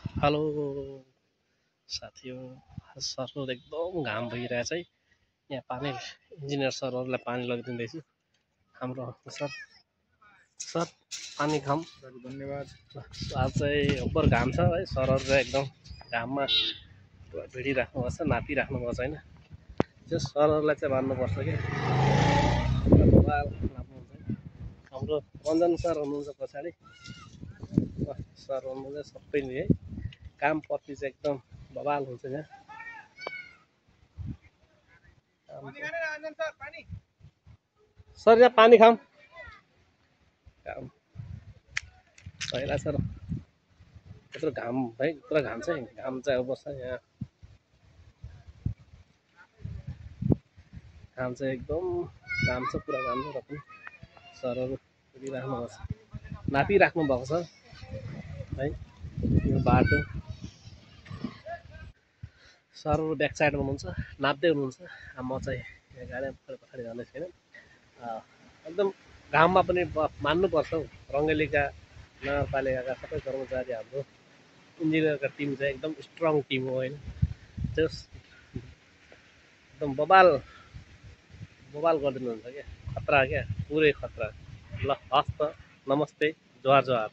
Hello साथी हो। सरहरू एकदम घाम भइरहेछ है। यहाँ पानी इन्जिनियर सरहरूलाई पानी लगिदिँदैछु। हाम्रो सर सर पानी खाऊँ। धन्यवाद। आज चाहिँ ओभर घाम छ है। सरहरूले एकदम घाममा भिडिराख्नुपर्छ, नापिराख्नुपर्छ होइन। त्यो सरहरूलाई चाहिँ भन्नुपर्छ कि नाप्नुहुन्छ। हाम्रो रञ्जन सर हुनुहुन्छ पछाडि। सर हुनुहुन्छ सबैले है। काम प्रति चाहिँ एकदम बवाल हुन्छ यहाँ। सर यहाँ पानी खाऊँ। काम भइरहेछ र यत्रो घाम है, यत्रो घाम चाहिँ घाम चाहिँ अब बस्छ यहाँ। घाम चाहिँ एकदम घाम छ, पुरा घाम छ र पनि सरहरू कुदिराख्नुपर्छ, नापिराख्नु भएको छ है। यो बाटो सरहरू ब्याक साइडमा हुनुहुन्छ, नाप्दै हुनुहुन्छ। म चाहिँ यहाँ गाडी पछाडि जाँदै छैन। एकदम घाममा पनि मान्नुपर्छ हौ। रङ्गेलीका नगरपालिकाका सबै कर्मचारी, हाम्रो इन्जिनियरका टिम चाहिँ एकदम स्ट्रङ टिम हो होइन। जस एकदम बवाल बवाल गरिदिनुहुन्छ क्या। खतरा क्या, पुरै खतरा। ल हस् त, नमस्ते, जोहार जोहार।